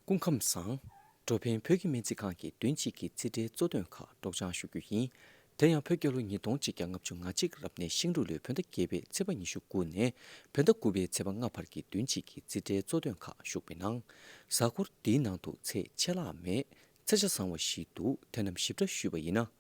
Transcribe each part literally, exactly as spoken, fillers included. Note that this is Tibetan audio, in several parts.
སྐུ་ཁམས་བཟང་། འགྲོ་ཕན་བོད་ཀྱི་སྨན་རྩིས་ཁང་གི་བདུན་གཅིག་གི་རྩིས་ཁྲའི་གཙོ་དོན་ཁག་སྒྲོག་སྦྱང་ཞུ་རྒྱུ་ཡིན། དེ་ཡང་བོད་རྒྱལ་ལོ་ཉིས་སྟོང་གཅིག་བརྒྱ་ལྔ་བཅུ་ང་གཅིག་རབ་གནས་ཤིང་འབྲུག་ལོའི་བོད་ཟླ་བརྒྱད་པའི་ཚེས་པ་ཉི་ཤུ་དགུ་ནས་བོད་ཟླ་དགུ་པའི་ཚེས་པ་ལྔ་བར་གྱི་བདུན་གཅིག་གི་རྩིས་ཁྲའི་གཙོ་དོན་ཁག་ཞུགས་པའི་ནང་། གཟའ་འཁོར་འདིའི་ནང་དུ་ཚེས་ཆད་ལྷག་མེད། ཚེས་ཆ་བཟང་བ་ཞིག་འདུག་དེ་རྣམས་ཞིབ་ཕྲ་ཞུས་པ་ཡིན་ན།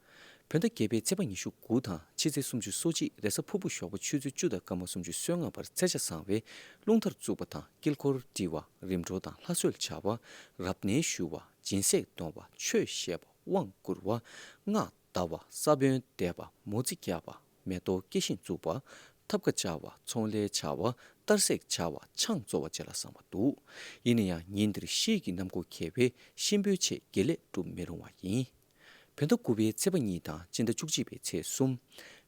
བོད་ཟླ་བརྒྱད་པའི་ཚེས་པ་ཉི་ཤུ་དགུ་དང་ཕྱི་ཚེས་སུམ་ཅུ་སོ་གཅིག་རེས་གཟའ་ཕུར་བུ་ཞོགས་པ་ཆུ་ཚོད་བཅུ་དང་སྐར་མ་སུམ་ཅུ་སོ་ལྔ་བར་ཚེས་ཆ་བཟང་བས་རླུང་མཐར་བཙུགས་པ་དང་དཀྱིལ་འཁོར་དཀྲི་བ། རིམ་གྲོ་དང་ལྷ་གསོལ་བྱ་བ། རབ་གནས་ཞུ་བ། སྦྱིན་སྲེག་གཏོང་བ། ཆོས་བཤད་པ། དབང་བསྐུར་བ། སྔགས་བཟླ་བ། ས་བོན་འདེབས་པ། མོ་རྩིས་རྒྱག་པ། མེ་ཏོག་སྐྱེ་ཤིང་བཙུགས་པ། ཐབ་ཀ་བཅའ་བ། ཚོང་ལས་བྱ་བ། གཏར་སྲེག་བྱ་བ། ཆང་བཙོ་བ་བཅས་ལ་བཟང་བ་འདུག་ཡིན་ན་ཡང་ཉིན་འདིར་ཤིས་ཀྱི་གནམ་སྒོ་ཁེལ་བས་གཤིན་པོའི་ཆེད་དགེ་ལས་སྒྲུབ་མི་རུང་བ་ཡིན། བོད་ཟླ་དགུ་པའི་ཚེས་པ་གཉིས་དང་སྤྱི་ཟླ་བཅུ་གཅིག་པའི་ཚེས་གསུམ།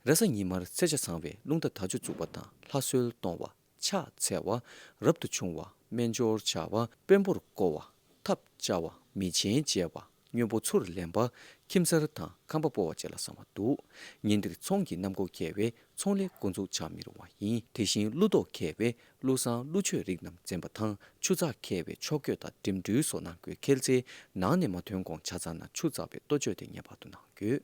རེས་གཟའ་ཉི་མར་ཚེས་ཆ་བཟང་བས་རླུང་རྟ་དར་ལྕོག་བཙུགས་པ་དང་ལྷ་གསོལ་གཏོང་བ། ཕྱག་འཚལ་བ། རབ་ཏུ་བྱུང་བ། སྨན་སྦྱོར་བྱ་བ། དཔོན་པོར་བསྐོ་བ། ཐབ་བཅའ་བ། མི་ཆེན་མཇལ་བ། སྨྱོ་འབོ་ཚུར་ལེན་པ། ཁྱིམ་གསར་དང་ཁང་པ་སྤོ་བ་བཅས་ལ་བཟང་བ་འདུག་ཉིན་འདིར་ཚོང་གི་གནམ་སྒོ་ཁེལ་བས་ཚོང་ལས་འགོ་འཛུགས་བྱ་མི་རུང་བ་ཡིན། དེ་བཞིན་ཀླུ་རྡོག་ཁེལ་བས་ཀླུ་བསང་ཀླུ་མཆོད་རིགས་རྣམས་འཛིན་པ་དང་ཆུ་ཚགས་ཁེལ་བས་ཕྱོགས་བསྐྱོད་དང་འགྲིམ་འགྲུལ་སོགས་གནང་དགོས། ཁེལ་ཚེ་ནང་ནས་མ་ཐོན་གོང་ཇ་ཚང་ནང་ཆུ་བཙགས་པའི་ལྟོ་བཅོས་དེ་ངེས་པར་དུ་གནང་དགོས།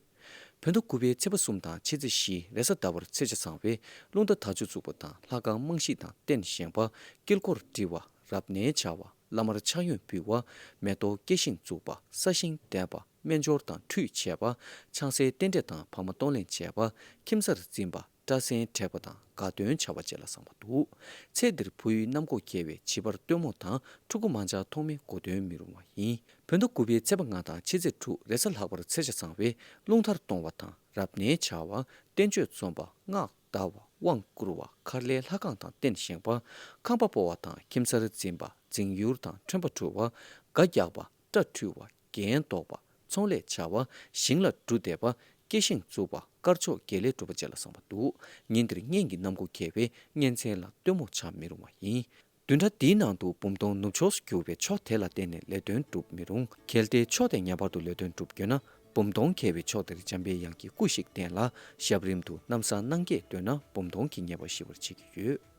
བོད་ཟླ་དགུ་པའི་ཚེས་པ་གསུམ་དང་ཕྱི་ཚེས་བཞི་རེས་གཟའ་ཟླ་བར་ཚེས་ཆ་བཟང་བས་རླུང་རྟ་དར་ལྕོག་བཙུགས་པ་དང་ལྷ་ཁང་རྨང་གཞི་དང་རྟེན་བཞེངས་པ། དཀྱིལ་འཁོར་དཀྲི་བ། རབ་གནས་བྱ་བ། བླ་མར་ཕྱག་གཡོན་ཕུལ་བ། མེ་ཏོག་སྐྱེ་ཤིང་བཙུགས་པ། ས་ཞིང་འདེབས་པ། སྨན་སྦྱོར་དང་ཁྲུས་བྱས་པ། ཆང་སའི་རྟེན་འབྲེལ་དང་ཕ་མ་གཏོང་ལེན་བྱས་པ། ཁྱིམ་གསར་འཛིན་པ། སྐྲ་སེན་བྲེགས་པ་དང་དགའ་སྟོན་བྱ་བ་བཅས་ལ་བཟང་བ་འདུག་ཚེས་འདིར་བུ་ཡུག་གནམ་སྒོ་ཁེལ་བས་བྱིས་པར་སྟོན་མོ་དང་ཕྲུ་གུ་མང་ཇག་ཐོགས་མེད་མགོ་འདོན་མི་རུང་བ་ཡིན། བོད་ཟླ་དགུ་པའི་ཚེས་པ་ལྔ་དང་ཕྱི་ཚེས་དྲུག་རེས་གཟའ་ལྷག་པར་ཚེས་ཆ་བཟང་བས་རླུང་མཐར་གཏོང་བ་དང་རབ་གནས་བྱ་བ། བསྟན་བཅོས་རྩོམ་པ། སྔགས་བཟླ་བ། དབང་བསྐུར་བ། མཁར་ལས་ལྷ་ཁང་དང་རྟེན་བཞེངས་པ། ཁང་པ་སྤོ་བ་དང་ཁྱིམ་གསར་འཛིན་པ། འཛིང་ཡུལ་དང་ཁྲོན་པ་འཁྲུ་བ། སྒ་རྒྱག་པ། སྐྲ་འཁྲུ་བ། རྒྱན་འདོགས་པ། ཚོང་ལས་བྱ་བ། ཞིང་ལ་འབྲུ་འདེབས་པ། སྐྱེ་ཤིང་བཙུགས་པ། དཀར་ཕྱོགས་དགེ་ལས་སྒྲུབ་པ་བཅས་ལ་བཟང་བ་འདུག་ཉིན་འདིར་གཉེན་གྱི་གནམ་སྒོ་ཁེལ་བས་གཉེན་ཚན་ལ་སྟོན་མོ་བྱ་མི་རུང་བ་ཡིན། བདུན་ཕྲག་འདིའི་ནང་དུ་འབུམ་སྟོང་ནུབ་ཕྱོགས་སུ་གྱུར་བའི་ཕྱོགས་དེ་ལ་བརྟེན་ནས་ལས་དོན་སྒྲུབ་མི་རུང་། གལ་ཏེ་ཕྱོགས་དེ་ངེས་པར་དུ་ལས་དོན་སྒྲུབ་དགོས་ན། འབུམ་སྟོང་ཁེལ་བའི་ཕྱོགས་དེར་འཇམ་པའི་དབྱངས་ཀྱི་སྐུ་ཞིག་བསྟན་ལ། ཞབས་རིམ་དུ་ལྷ་བསང་གནང་རྒྱས་འདོན་ན་འབུམ་སྟོང་གི་ཉེས་པ་ཞི་བར་བྱེད་ཀྱི་ཡོད།